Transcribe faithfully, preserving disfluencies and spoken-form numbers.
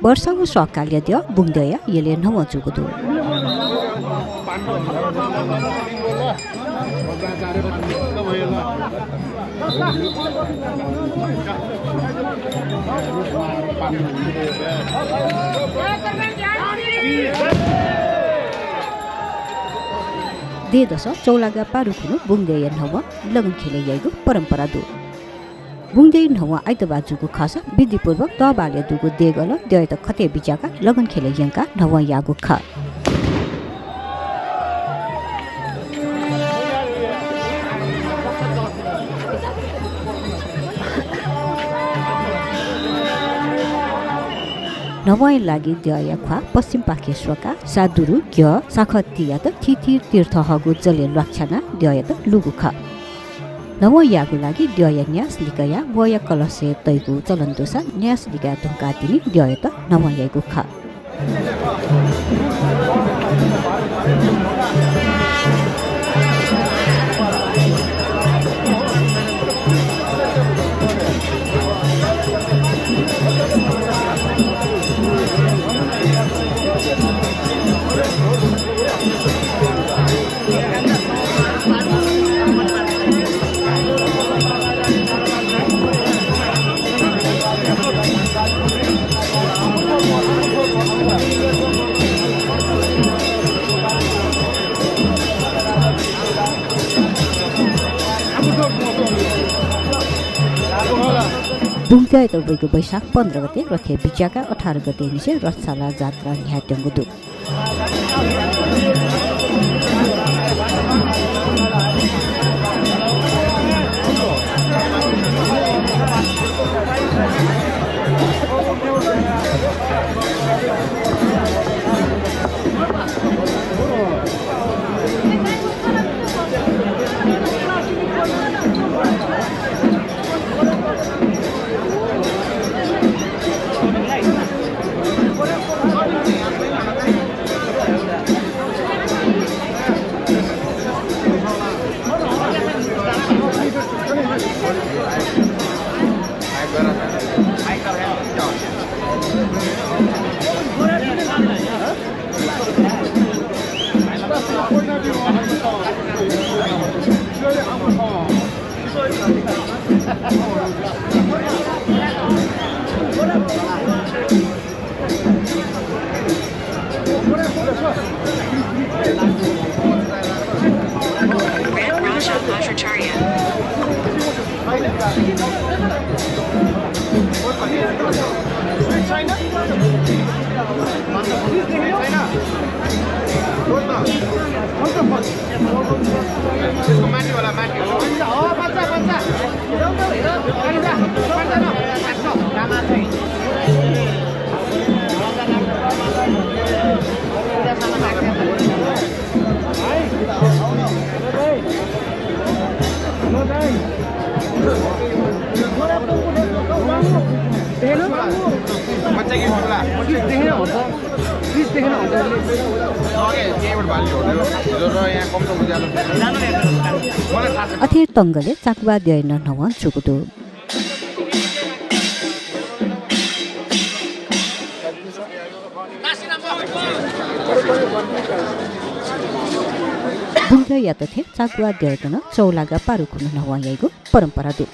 वर्षा व सकलया द्यः बुंगद्यःया यलय् न्हवं जूगु दु। देय्‌दसं चौलागा पारु खुन्हु बुंगद्यःया न्हवं लगनखेलय् याइगु परम्परा दु। बुंगद्यःया न्हवं आइतबाः जूगु खःसा विधिपूर्वक तःबालय् दुगु देगलं द्यःयात खतय् बिज्याकाः लगनखेलय् यंकाः न्हवं याःगु खः। न्हवंया लागि द्यःया ख्वाः पश्चिमपाखे स्वकाः सादुरु, घ्यः, साखःतियात थीथी तीर्थ हःगु जलय् ल्वाकछ्यानाः द्यःयात लूगु खः। न्हवं याःगु लागि द्यःया न्यास लिकयाः वया कलशय् तइगु चलन दुसा न्यास लिकाये धुंकाः तिनि द्यःयात न्हवं याइगु खः। बुंगद्यःयात वइगु वैशाख पन्ध्र गते रथय् बिज्याकाः अठार गते निसें रथशाला जात्रा न्ह्यायेत्यंगु दु। अथे तंगलय् चाकुबा द्यःया नं न्हवं जूगु दु। बुंगद्यःयात थें चाकुबा द्यःयात नं चौलागा पारु खुन्हु न्हवं याइगु परम्परा दु।